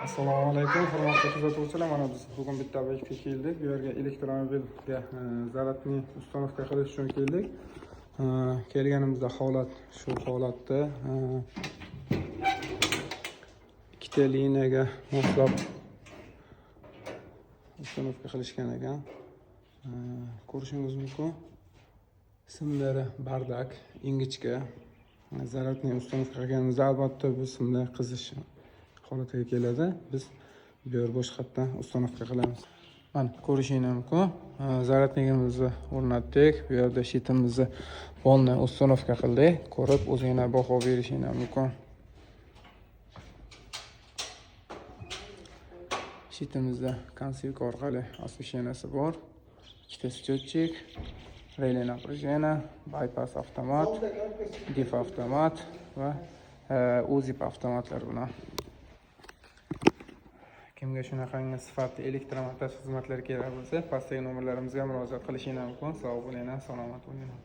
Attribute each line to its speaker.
Speaker 1: Assalomu alaykum, hurmatli kuzatuvchilar. Mana biz bugun bitta obyektga keldik. Bu yerga elektromobilga зарядный установка qilish uchun keldik. Kelganimizda holat shu holatda. Ikkita liniyaga moslab установка qilishgan ekan. Ko'rishingiz mumkin. Simlari бардак, ingichka. Зарядный установка qilganimizda albatta bu simlar qizish holatiga keladi. Biz bu yer boshqatdan установка qilamiz. Mana, ko'rishinglar mumkin. Зарядник imizni o'rnatdik. Bu yerda щит imizni полный установка qildik. Ko'rib, o'zinglar baho berishinglar mumkin. Щит imizda консилка orqali освещение si bor. Ikkita счетчик, реле напряжения, bypass avtomat, dif avtomat va UZIP avtomatlar bilan. Kimga shunaqangi sifatli elektromontaj xizmatlari kerak bo'lsa, pastdagi nomerlarimizga murojaat qilishinglar mumkin. Sog' bo'linglar, salomat bo'linglar.